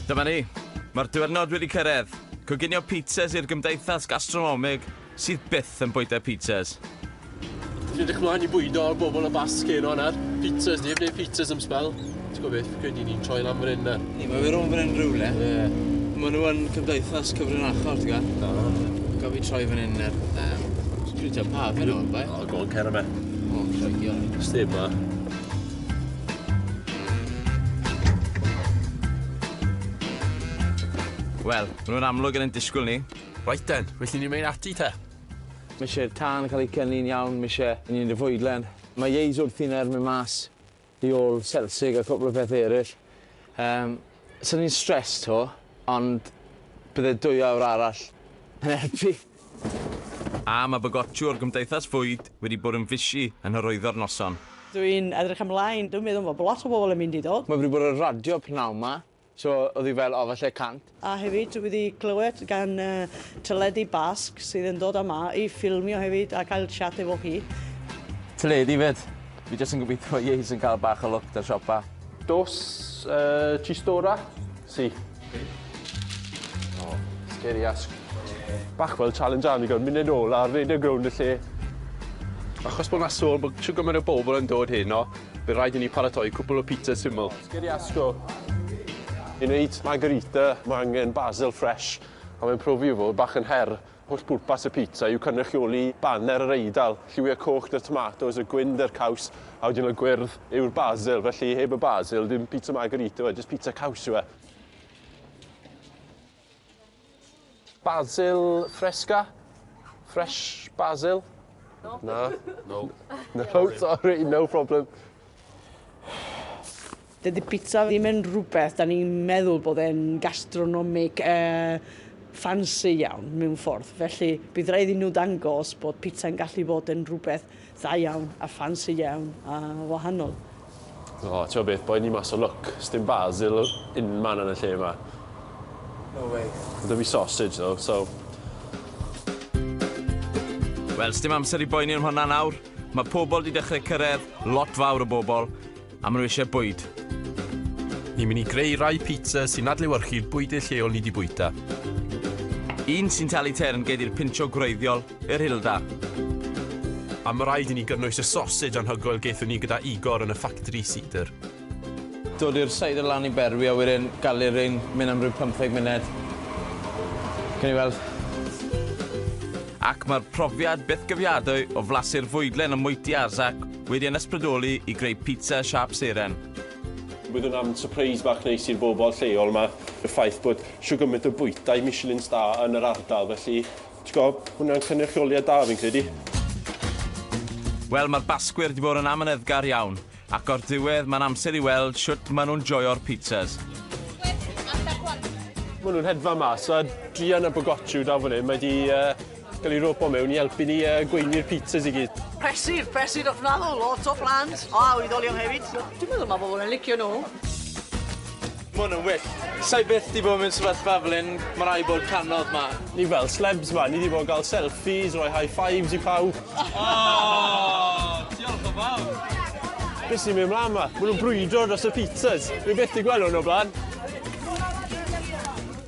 Dyma ni. Mae'r diwrnod wedi cyrraedd. Coginio pizzas i'r gymdeithas gastronomig sydd byth yn bwyta pizzas. Fi'n edrych mlaen i bwydo o'r bobl y Basg heno nawr. Pizzas, ni heb wneud pizzas am sbel. Ti'n gwybod beth, fi'n credu ni'n troi lan fan hyn nawr. Ni, mae fe rownd fan hyn rhywle. Ie. Maen nhw yn cymdeithas cyfrinachol, ti'n gwybod? Na. Gaf fi troi fan hyn nawr. Dwi'n credu pa fan hyn, bai. O, go on, cer am e. O, craigiol. Steb ma. Wel, maen nhw'n amlwg yn ein disgwyl ni. Right then, felly ni'n mynd ati te. Mae eisiau'r tân cael ei cynnu'n iawn, mae eisiau i ni'n y fwydlen. Mae Ieis wrthi'n er mynd mas i ôl selsig a cwpl o pethau eraill. So ni'n stressed to, ond bydde 2 awr arall yn helpu. A mae Bygotio o'r Gymdeithas Fwyd wedi bod yn fishi yn hyrwyddo'r noson. Dwi'n edrych ymlaen, dwi'n meddwl bod lot o bobl yn mynd i ddod. Mae wedi bod ar radio pnawn ma, so oedd hi fel, o, falle 100. A hefyd, dwi wedi clywed gan Teledu Basg sydd yn dod yma i ffilmio hefyd a cael chat efo hi. Teledu fyd. Fi jyst yn gobeithio Ieis yn cael bach o lwc da'r siopa. Dos chistorra? Si. Oh, scary ask. Bach fel challenge arni gael munud ola, redeg rownd y lle. Achos bod 'na sôn bod shwd gymaint o bobl yn dod heno, bydd rhaid i ni paratoi cwpl o pizza syml. Scary asko. I wneud margarita, mae angen basil fresh, a mae'n profi i fod bach yn her. Holl bwrpas y pizza yw cynrychioli baner yr Eidal, lliwiau coch 'da'r tomatoes, y gwyn 'da'r caws, a wedyn y gwyrdd yw'r basil, felly heb y basil, dim pizza margarita yw e, jyst pizza caws yw e. Basil fresca? Fresh basil? No. Na. No. No, sorry, no problem. Dydy pizza ddim yn rhywbeth da ni'n meddwl bod e'n gastronomic fancy iawn mewn ffordd. Felly bydd rhaid i nhw dangos bod pizza'n gallu bod yn rhywbeth dda iawn a fancy iawn a wahanol. O, ti'n gwybod beth, boi ni mas o lwc. Sdim basil unman yn y lle yma. No way. Ma' 'da fi sausage though, so... Wel, sdim amser i boeni am hwnna nawr. Mae pobl wedi dechrau cyrraedd, lot fawr o bobl, a maen nhw eisiau bwyd. Ni'n mynd i greu rai pizza sy'n adlewyrchu'r bwydydd lleol ni wedi bwyta. Un sy'n talu teyrnged i'r pincho gwreiddiol, yr Hilda. A mae rhaid i ni gynnwys y sausage anhygoel gaethon ni gyda Igor yn y factory cider. Dod i'r cider lan i berwi a wedyn gael ein mynd am ryw 15 munud. Cawn ni weld. Ac mae'r profiad bythgofiadwy o flasu'r fwydlen ym mwyty Arzak wedi yn ysbrydoli i greu pizza siâp seren. Bydd hwnna'n surprise bach neis i'r bobl lleol yma, y ffaith bod shwd gymaint o bwytai Michelin star yn yr ardal, felly ti'n gwybod, hwnna'n cynrychioliad da fi'n credu. Wel, mae'r Basgwyr wedi bod yn amyneddgar iawn, ac o'r diwedd mae'n amser i weld shwt maen nhw'n joio'r pizzas. Maen nhw'n hedfan mas, a druan a Bogotio da fan hyn, mae wedi gael ei ropo mewn i helpu ni gweini'r pizzas i gyd. Prysur, prysur ofnadw, lot o plant. O, a oedolion hefyd. Dwi'n meddwl mae bobl yn licio nhw. Ma' hwn yn wyllt. Sa'i byth 'di bod mewn sefyllfa fel hyn, ma' raid bod canodd 'ma. Ni fel celebs 'ma, ni 'di bod yn cael selfies, rhoi high fives i pawb. O, diolch yn fawr. Beth sy'n mynd mlaen 'ma? Ma' nhw'n brwydro dros y pizzas. Fi byth 'di gweld hwn o'r blaen.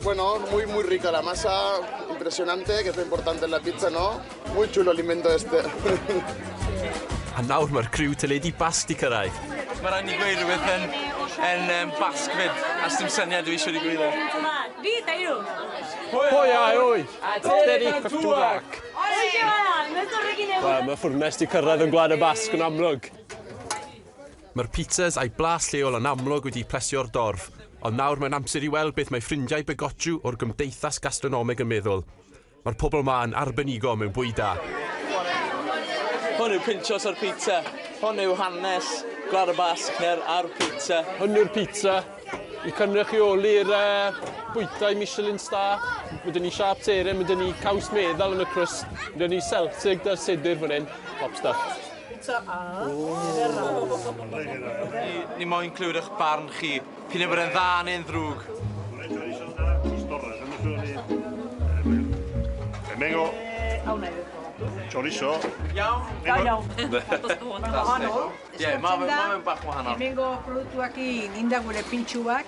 Bueno, muy, muy rica la masa, impresionante, que es lo importante en la pizza, ¿no? Muy chulo el invento este. A nawr mae'r criw teledu Basg 'di cyrraedd. Mae rhaid ni gweud rhywbeth yn Basg fyd, a sdim syniad dwi eisiau wedi gweud e. Bi eta hiru. Hoi a hoi! Steady kantuak! Horixe bada, ez horrekin egun. Wel, mae ffwrnes 'di cyrraedd yn Gwlad y Basg yn amlwg. Mae'r pizzas a'i blas lleol yn amlwg wedi plesio'r dorf, ond nawr mae'n amser i weld beth mae ffrindiau Bygotio o'r Gymdeithas Gastronomig yn meddwl. Mae'r pobl yma yn arbenigo mewn bwyd da. Hwn yw pinchos o'r pizza. Hwn yw hanes Gwlad y Basg neu'r ar pizza. Hwn yw'r pizza i cynrychioli'r bwytai Michelin star. Mae 'da ni siâp seren, mae 'da ni caws meddal yn y crust, mae 'da ni selsig 'da'r sedyr fan hyn. Top stuff. Pizza a... Ni moyn clywed eich barn chi, p'un ai bod e'n dda neu'n ddrwg. Hemengo. Chorizo. Iawn. Da iawn. Wahanol. Ie, ma' fe- ma' fe'n bach wahanol. Hemengo produktuakin inda gure pintxuak,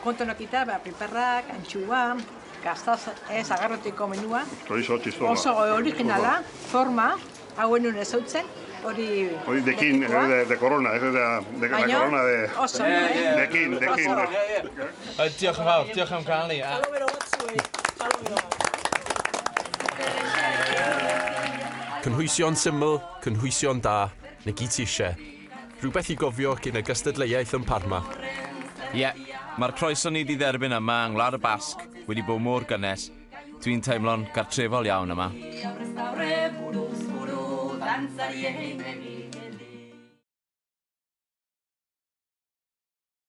kontonokita, ba, piperrak, antxua, gaztaz, agarrotiko menua. Chorizo, txistorra. Oso originala, forma, hau enun ezautzen, hori... Hori de kin, de corona, es de la corona de... Oso, eh? De kin, de kin. Diolch yn fawr, diolch am cael ni. Salo bero bat zuei. Salo bero bat. Cynhwysion syml, cynhwysion da, na gyd ti eisiau. Rhywbeth i gofio cyn y gystadleuaeth yn Parma. Ie, yeah, mae'r croeso ni wedi dderbyn yma yng Ngwlad y Basg wedi bod mor gynnes. Dwi'n teimlo'n gartrefol iawn yma. Aurrez aurre, buruz buru, dantzariei begira.